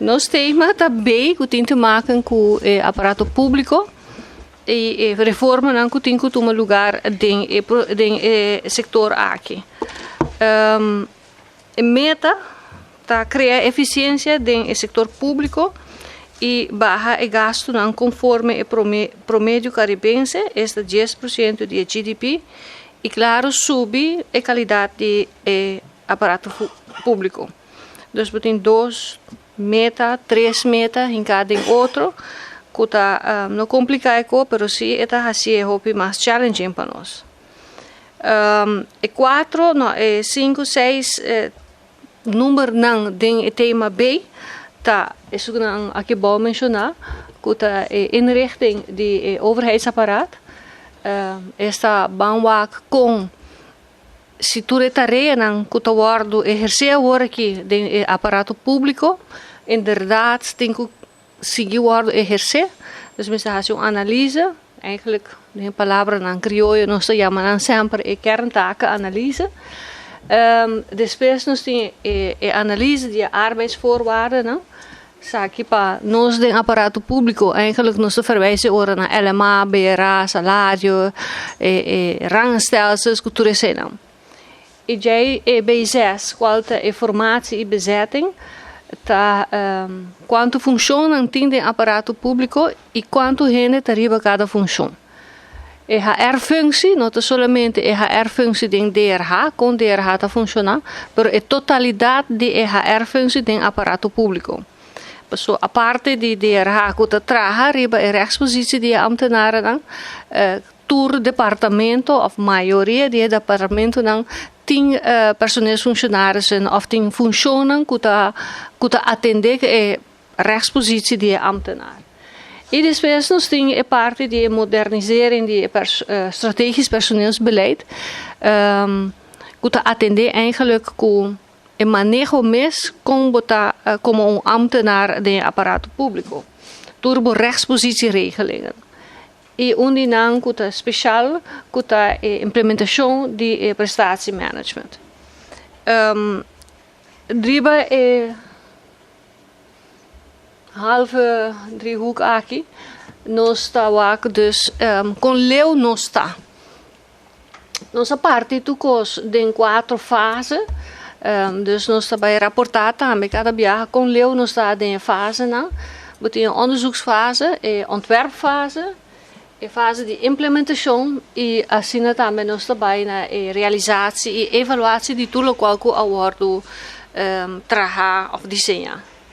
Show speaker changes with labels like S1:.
S1: Nos tema ta B, ku tin te maken ku e aparato públiko i e reformanan ku tin ku tuma lugar den e sektor aki. E meta ta krea efisiensia den e sektor públiko i baha e gastunan konforme e promedio karibense, esta 10% di GDP, i klaro, subi e kalidat di e aparato públiko. Dus bo tin dos meta, tres meta hinká den otro, ku ta no kompliká, pero sí ta hasi hopi mas challenging pa nos. E kuater, no, e sinku, seis numbernan den e tema B, ta esunnan aki bo a menshoná, ku ta e inrichting di e overheidsapparaat. Esta ban wak kon si tur e tareanan ku ta wòrdu ehersé awor aki den e aparato públiko, inderdaad tin ku sigui wòrdu ehersé. Dus mester hasi un analise, eigenlijk den palabranan krioyo nos ta yama nan semper e kerntakenanalyse. Despues nos tin e analise di arbeidsvoorwaarden. Esaki pa nos den aparato públiko, eigenlijk nos ta verwijzen ora na LMA, BRA, salario, rangstelsels, ku tur eseinan. I djei e B6, kual ta e formatie i bezetting, ta kuantu funshon tin den aparato públiko i kuantu hende ta riba kada funshon. E HR-functie, no ta solamente e HR-functie den DRH, kon DRH ta funshoná, pero e totalidat di e HR-functie den aparato públiko. So, aparte di DRH ku ta traha riba e rechtspositie di ambtenaren, tur departamento òf mayoria di departamentonan tin personeelsfunctionarissen òf tin funshonnan ku ta atendé e rechtspositie di ambtenaar. I despues nos tin e parti di modernisering di strategisch personeelsbeleid, ku ta atendé eigenlijk ku e maneho mes kon bo ta komo un ambtenaar den aparato públiko. Tur bo rechtspositieregelingen. I un di nan ku ta spesial, ku ta e implementashon di prestatiemanagement. Riba e halve driehoek aki, nos ta wak dus kon leu nos ta. Nos a parti tur kos den kuater fase, dus nos ta bai raportá tambe kada biaha kon leu nos ta den fasenan. Bo tin onderzoeksfase, e ontwerpfase, e fase di implementashon i asina tambe nos ta bai na e realisatie i evaluatie di tur lokual ku a wòrdu trahá òf diseñá.